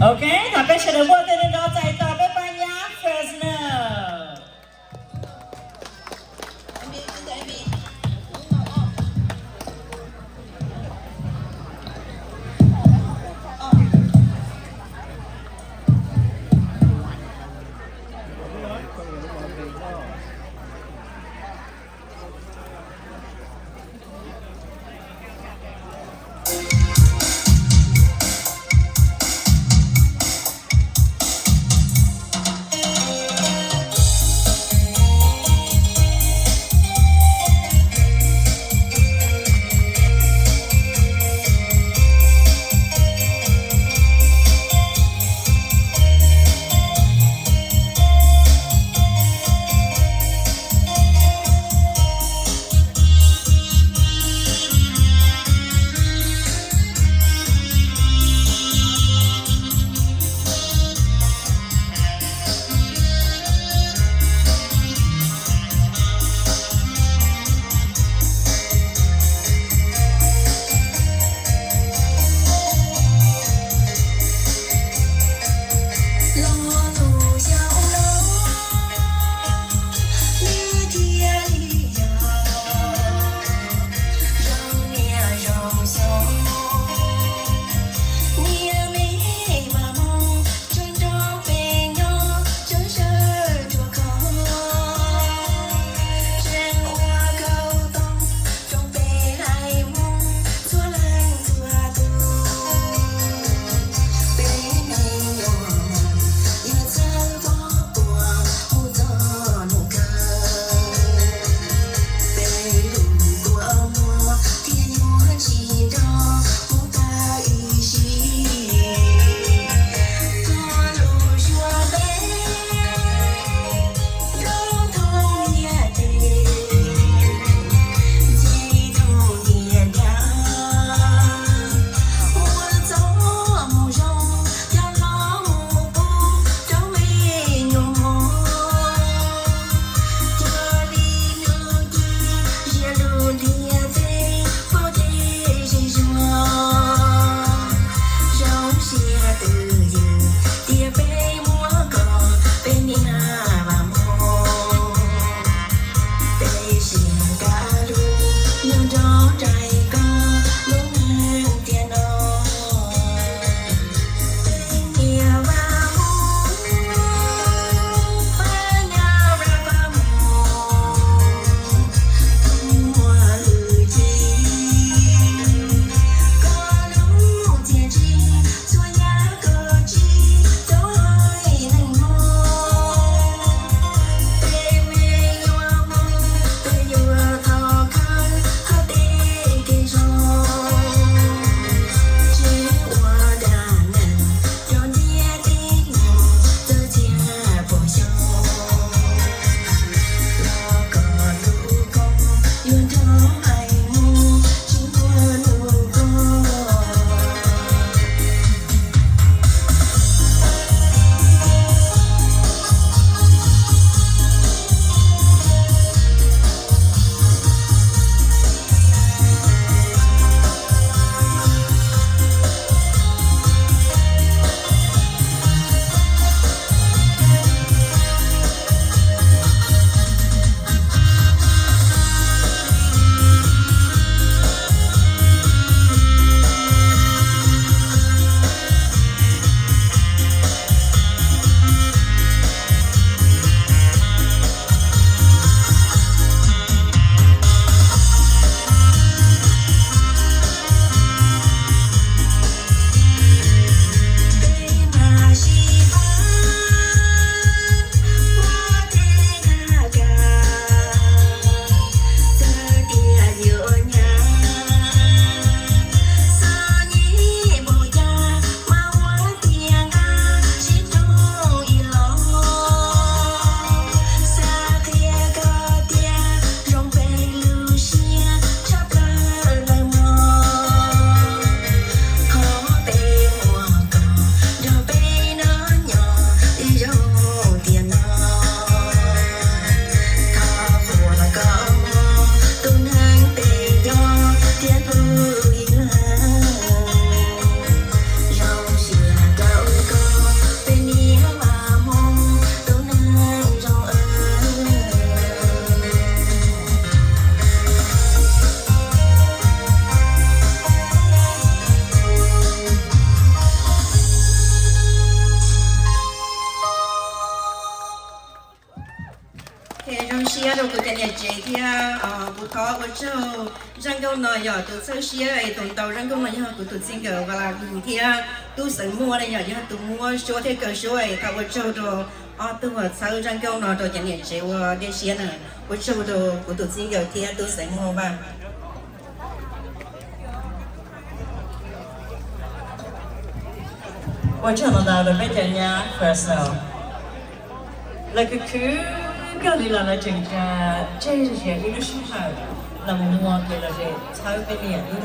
Ok, thov peb sawv daws muab tej nrov txais tos peb pab nyab Fresno. Rau kuv cov niam tsev thiab kuv thov ua tsaug. Zaj nkauj no yog tus txawj siab es tus ntaus zaj nkauj no yog kuv tus txij nkawm Vaj Las Vus thiab tub Xeev Muaj ne, yog yog tus muab suab thiab kaw suab es thov ua tsaug rau ob tug uas txhawb zaj nkauj no rau cov niam tsev ua dej siab na. Ua tsaug rau kuv tus txij nkawm thiab tub Xeev Muaj Vaj. Ua tsaug ntau ntau rau peb cov nyab Brazil. Lawv khwv khwv kawg li los lawv tseem tsa tseg ib lub sij hawm los mus muag kev lom zem txhawb peb niam tub